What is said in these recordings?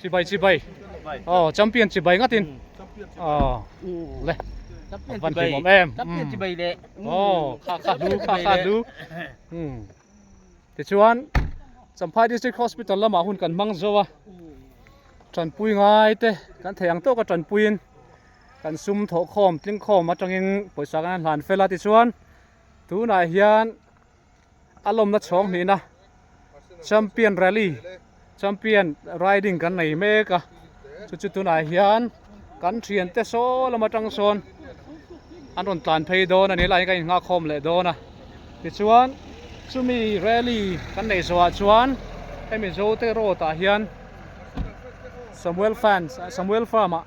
Chibai chibai. Aw champion chibai ngatin. Aw le. Van hlimawm em. Champion chibai le. Aw kha kha hlu kha kha hlu. Tichuan Champhai District Hospital lamah hun kan hmang zo a. Tanpui ngai te kan thei ang tawka tanpuiin kan sum thawhkhawm tlingkhawm atangin pawisa kan hlan fel a tichuan tunah hian a lawmna chhawng hnihna champion rally champion riding kan nei mek a chu chu tunah hian kan thiante saw lam atang sawn an rawn tlan phei dawn a ni lai kan innghak khawm leh dawn a tichuan chumi rally kan neih zawhah chuan hemi zote road ah hian Samuel fans Samuel farm ah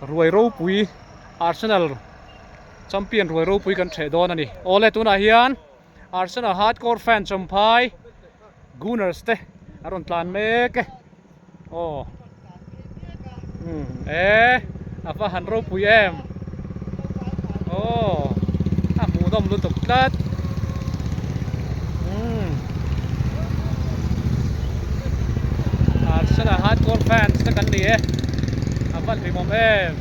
ruai ropui Arsenal Champion ruai ropui kan ṭheh dawn a ni. Awle tunah hian Arsenal hardcore fan Champhai Gunners te a rawn tlan mek e. Aw. Umm e a va han ropui em. Aw a hmuhnawm lutuk tlat. Umm Arsenal hardcore fans te kan ni e. A va hlimawm em.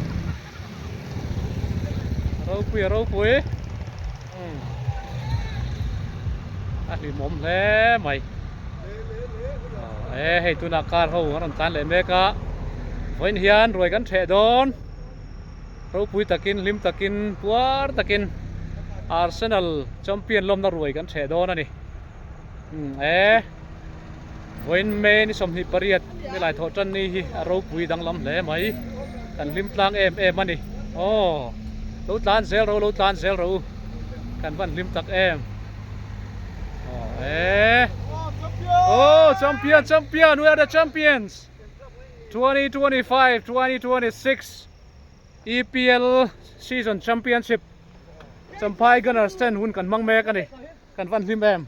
Ropui a ropui a hlimawm hle mai e hei tunah car ho an rawn tlan leh mek a vawiin hian ruai kan ṭheh dawn ropui takin hlim takin puar takin Arsenal champion lawmna ruai kan ṭheh dawn a ni e. Vawiin May ni 28 nilai thawh tan ni hi a ropui danglam hle mai. Kan hlim tlang em em a ni. Aw, lo tlan zel ro, lo tlan zel ro. Kan van hlim tak em. Aw, e. Oh, champion, champion, we are the champions. 2025, 2026 EPL season championship. Champhai Gunners ten hun kan hmang mek a ni. Kan van hlim em.